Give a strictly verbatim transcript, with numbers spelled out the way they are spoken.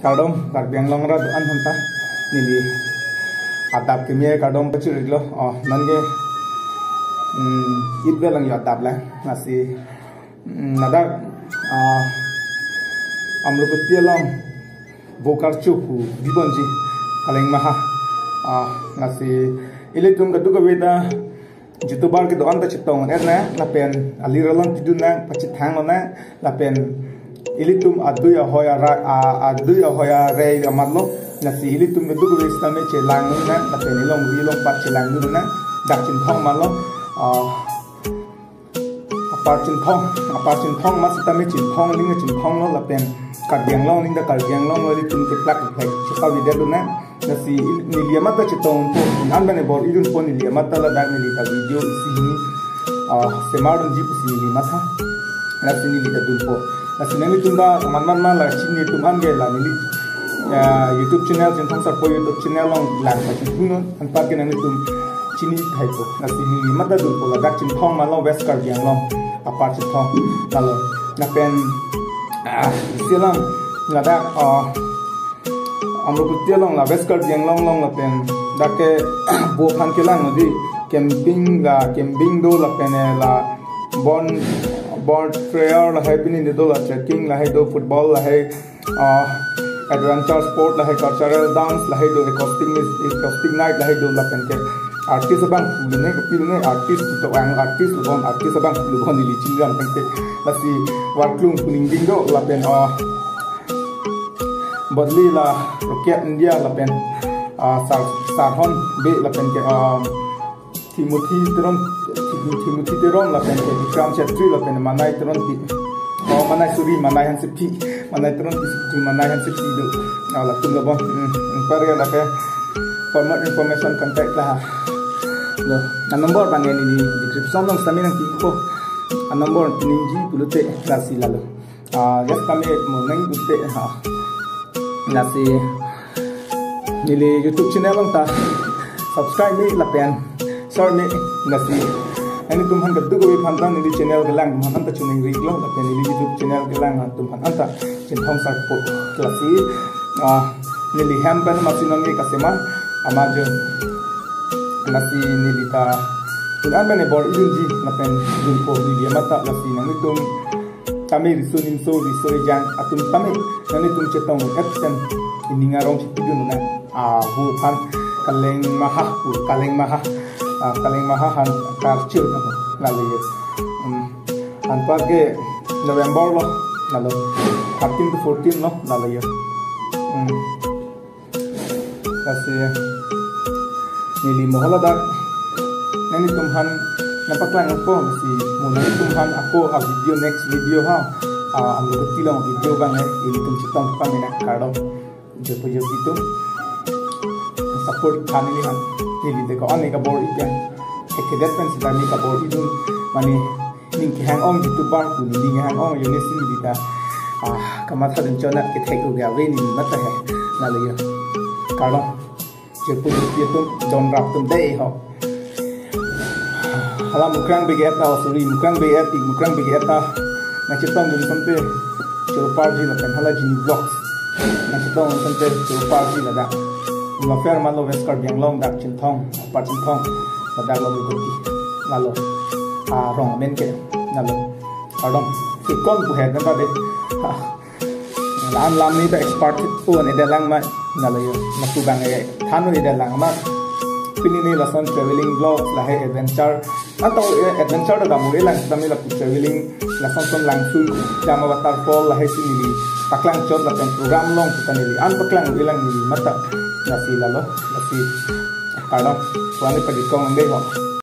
Kardom, Karbi Anglong arat do-an aphanta neli adap keme kardom pachiriklo. Oh, non ke, hmm, it vel lang yo adap lang. Lasi, hmm, ladak, ah, Amravati along vo karcho pu bibonji Kaleng Maha. Ah, lasi ilitum kadokave ta YouTuber kedo-an ta chetong-et nang, lapen alir along pidun nang, pachethang nang, lapen ilitum adui ahoi ara, a, adui ahoi arei amatlo, lasi ilitum kadokave sitame chelang nang, lapen ilongri ilongpat chelang nang, dak Chinthong malo, ah, apar Chinthong, apar Chinthong amat sitame Chinthong aling Chinthong lo, lapen Karbi Anglong aling ta Karbi Anglong lo, ilitum keplak keplek chepavidet nang. Lasi il-, neli amat ta chetongpo, an bang-e bor-idunpo, neli amat ta ladak neli ta video isi hini, ah, semardunji pusi neli matha. Lasi neli ta dunpo. Lasi nanglitum ta man man man la chini atum an ke la neli, ah, YouTube channel, Chinthong Sarpo YouTube channel along lang pachidun non, anparke nanglitum chini thaipo. Lasi neli amat ta dunpo, ladak Chinthong malo, West Karbi Anglong, apar Chinthong, lalo. Lapen, ah, isi alam, ladak, ah, Amravati along la West Karbi Anglong along lapen dak ke vo aphan kelang nodi, camping la, camping do lapen la bon, bon prayer lahai pini do, la trekking lahai do, football lahai, ah, adventure sport lahai, cultural dance lahai do, acoustic mus-, acoustic night lahai do, lapen ke artist abang pulo ne, kopilo ne, artist to ang artist lo bon, artist abang pulo bon, neli chingam tengte. Lasi Warklung Kuning Ding do lapen, ah, Bodli la Rocket India lapen, ah, Sar-, Sarhon Bey lapen ke, ah, Timothy Teron, Tim-, Timothy Teron lapen ke Bikram Chetri lapen Manai Teronpi. Oh, Manai, sorry, Manai Hansepi. Manai Teronpi, sorry, Manai Hansepi do. Ah, latum lo bon. Hmm, anparke lake for more information contact la. Lo, a number bang-e neli description along sitame nangpipo. A number piningji pulote lasi lalo. Ah, yes, kami mo nang gute ha. Lasi neli YouTube channel along ta subscribe me lapen share me, lasi nanglitum aphan kadokave aphan ta neli channel kelang atum aphan ta chuning riklo, lapen neli YouTube channel kelang atum aphan ta Chinthong Sarpo. Lasi, ah, neli hem pen masi nonke kasema ama jo. Lasi neli ta tun an bang-e bor-idunji lapen dunpo neli amat ta, lasi nanglitum tame riso nimso riso ejang atum tame nanglitum chetong-et pen ining arong chepidun nang. Ah, vo aphan Kaleng Maha, vo Kaleng Maha, ah, Kaleng Maha aphan karcho nang, lalo yo. Hmm. Anparke November lo, lalo thirteen to fourteen lo, lalo yo. Hmm. Lasi neli mo haladak nanglitum aphan nangpaklangpo, lasi mo nanglitum aphan ako a video, next video ha, ah, Amravati along video bang-e ilitum chetong pame nang, kardom. Jopo jopi atum support tha neli aphan, neli te ko-an kabor-i pen, thekthe det pen sitame kabor-idun, mane ning kehang-ong YouTuber pu, ning kehang-ong ajoine si neli ta, ah, kamathadun chonat kethek uga ave neli amat ta he. Lalo yo. Kardom. Jopo jopi atum, don rap atum dei ho. Hala Mukrang Bey ke-et ta, oh, sorry, Mukrang Bey et, Mukrang Bey ke-et ta nangchetongdun asonte choro parji lapen hala Jini Vlogs nangchetongdun asonte choro parji ladak. Lapen malo West Karbi Anglong dak Chinthong, apar Chinthong, ladak lo Goti. Lalo. Ah, arong amen ke. Lalo. Kardom. Sikon pu het nang ta de. Ah. La-an lam ni ta expert pu an-edet lang ma, lalo yo. Lapu bang-e than un-edet lang ma. Pini neli lason traveling vlogs lahai adventure. Anto, eh, adventure ta dam un-e lang, sitame lapu traveling, lason son langsun, Jama waterfall lahai si neli paklang chot lapen program along sita neli an paklang un-e lang neli amat ta. Lasi lalo, lasi kardom. Puan ni pagi kong ande ho.